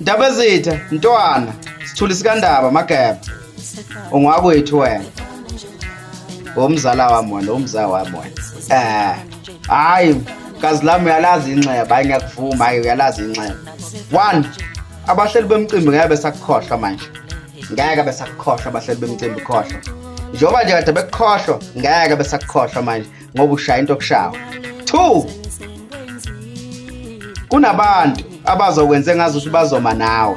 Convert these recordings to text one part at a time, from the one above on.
Ndabezitha, mntwana, sithuli sikandaba Mageba. Ungakwethu wena. Umzala wami wena, umza wami wena. Eh. Hayi, kazi lami uyalazi inxeba, hayi ngiyakuvuma, hayi uyalazi inxeba. One, abahleli bemcimbi ngeke besakukhohlwa manje. Ngeke besakukhohlwa abahleli bemcimbi khohlwa. Njengoba nje kade bekukhohlwa, ngeke besakukhohlwa manje ngoba ushaya into okushawa. Two, kunabantu abazokwenza engazuthi bazoma nawe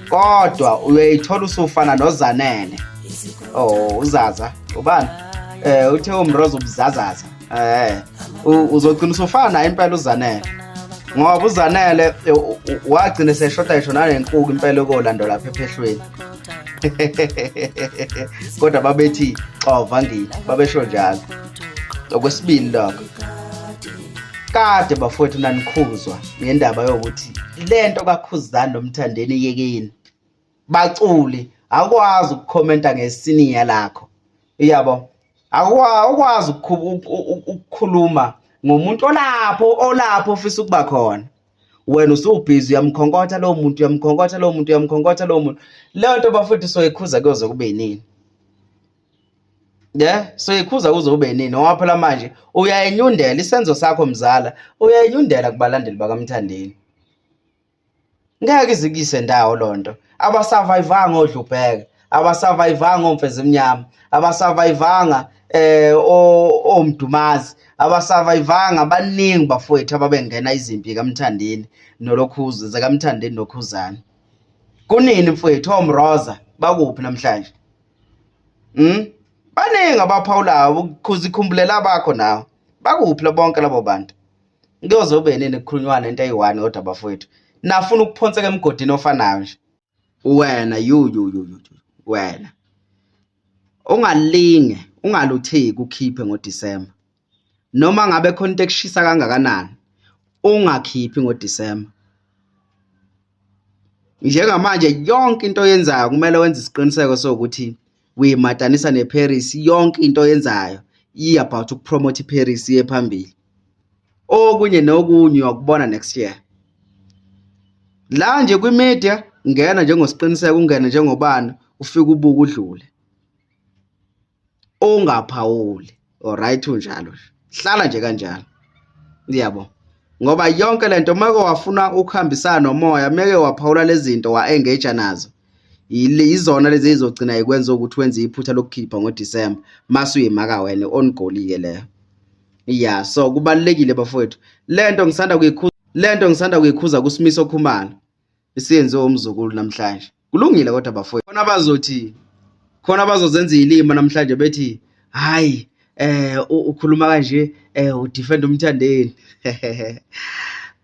kodwa uyoyithola usufana nozanele oh uzaza ubani eh uthe umroza ubuzazaza eh uzogcina usufana naye impela uzanele ngoba uzanele eh, wagcina seshoda ngisho nanenkuku impela ukolanda lapha ephehlweni kodwa babethi xova ngithi babesho njalo okwesibili lokho kade bafowethu nanikhuzwa ngendaba yokuthi lento kaKhuzani noMthandeni iyekeni baculi akwazi ukukhomenta ngesiniya lakho uyabo akwazi ukukhuluma ngomuntu olapho olapho ofisa ukuba khona wena usubhizi uyamkhonkotha lowo muntu uyamkhonkotha lowo muntu uyamkhonkotha lowo muntu leyo nto bafowethu soyikhuza kuyoze kube yinini Yeah, soyikhuza kuze ube nini ngoba phela manje uyayinyundela isenzo sakho mzala, uyayinyundela kubalandeli bakaMthandeni. Ngeke izikise ndawo lonto. Abasurvivanga odlubheke, abasurvivanga omfezimnyama, abasurvivanga eh omdumazi, abasurvivanga baningi bafowethu ababengena izimpi kaMthandeni nolokhuza zakaMthandeni nokhuzani. Kunini mfowethu omroza bakuphi namhlanje? Mm? Baningi abaphawulayo ukukhuza ikhumbulela abakho nawe. Bakuphi lo bonke labo bantu? Kuyoze ube nini kukhulunywa nento eyi-one kodwa bafowethu. Nafuna ukuphonseka emgodini ofanayo nje. Wena you you you you wena. Ungalinge, ungalutheki ukhiphe ngoDisemba. Noma ngabe khona into ekushisa kangakanani, ungakhiphi ngoDisemba. Njengamanje yonke into oyenzayo kumele wenze isiqiniseko sokuthi uyimatanisa neParis yonke into oyenzayo i-about ukupromotha iParis iye phambili. Okunye nokunye uyakubona next year. La nje kwi-media ngena njengosiqiniseko ungene njengobani ufike ubuke udlule. Ungaphawuli alright unjalo nje hlala nje kanjalo yabo ngoba yonke lento meke wafuna ukuhambisana nomoya meke waphawula lezinto wa-engage nazo yizona lezi ezizogcina ikwenza ukuthi wenze iphutha lokukhipha ngoDisemba mase uyimaka wena on goal-ke leyo ya so kubalulekile bafowethu lento ngisanda kuyikhuza lento ngisanda kuyikhuza kuSimiso Khumalo isiyenziwe umzukulu namhlanje kulungile kodwa bafowethu khona bazothi khona bazozenza izilima namhlanje bethi hayi eh ukhuluma kanje eh udefend umthandeni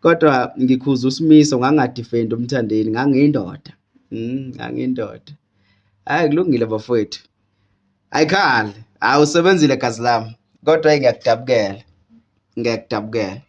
kodwa ngikhuza usimiso ngangadefend umthandeni ngangiyindoda mm ngangiyindoda hayi kulungile bafowethu ayikhali awusebenzile gazi lami kodwa ngiyakudabukela ngiyakudabukela.